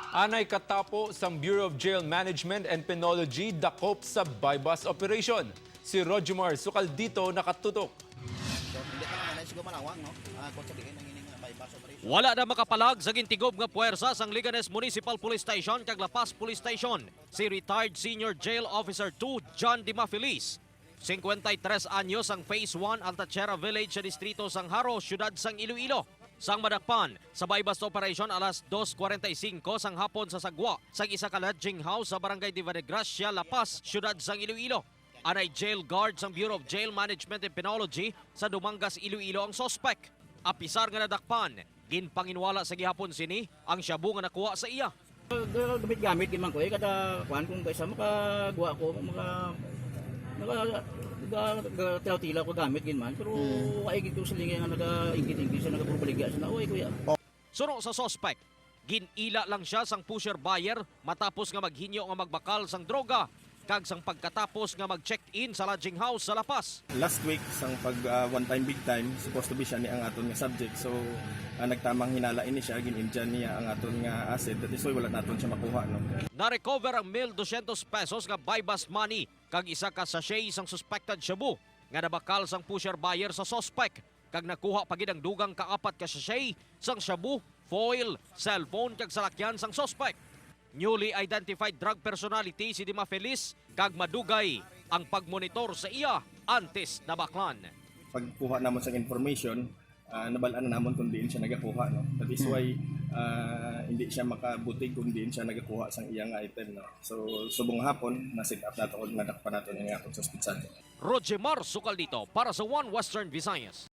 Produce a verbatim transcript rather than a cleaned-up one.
Anay katapo sang Bureau of Jail Management and Penology dakop sa buy-bust operation. Si Rojomar Sukaldito nakatutok. Wala na makapalag sa gintigob nga puwersa sang Leganes Municipal Police Station kag La Paz Police Station si retired Senior Jail Officer two John Dimafeliz. Singkwenta y tres anyos sang Phase one Altachera Village sa distrito sang Jaro, siyudad sang Iloilo. Sang madakpan, sa buy-bust operation alas dos kuwarenta y singko sang hapon sa sagwa sang isa ka lodging house sa Barangay Diva de Gracia, La Paz, siyudad sang Iloilo. Anay jail guard sang Bureau of Jail Management and Penology sa Dumangas, Iloilo ang suspek. Apisar nga nadakpan, ginpanginwala sa gihapon sini ang shabu nga nakuha sa iya. Gamit-gamit gid man ko eh, kada kuan kung kaisa makaguwa ko, maka naka ga- ga- tila-tila ko gamit gid man, pero ay gid ko silingi nga naga-ingkit-ingkit siya, nagaburbaligya siya na, "Oy, kuya." Suno sa suspek, gin-ila lang siya sang pusher buyer matapos nga maghinyo nga magbakal sang droga kag sang pagkatapos nga mag-check-in sa lodging house sa La Paz. Last week, sang pag ah, one time big time, supposed to be siya ni ang aton nga subject. So, ah, nagtamang hinala ini siya, gin-injan niya ang aton nga asset. That is why wala naton siya makuha, no? Na-recover ang mil dosyentos pesos nga buy-bust money kag isa ka sachet sang suspected shabu nga nabakal sang pusher buyer sa suspek, kag nakuha pa gid ang dugang kaapat ka sachet sang shabu, foil, cellphone kag salakyan sang suspek. Newly identified drug personality si Dima Feliz kag madugay ang pagmonitor sa iya antes nabaklan. Pagkuha namon sang information, ah, nabal-an na namon kung diin siya nagakuha, no? That is why ah, hindi siya makabutig kung diin siya nagakuha sang iyang item, no? So, subong hapon, na-set up nato og nadakpan nato ang atong suspitsado. Roger Mar, Sukaldito para sa One Western Visayas.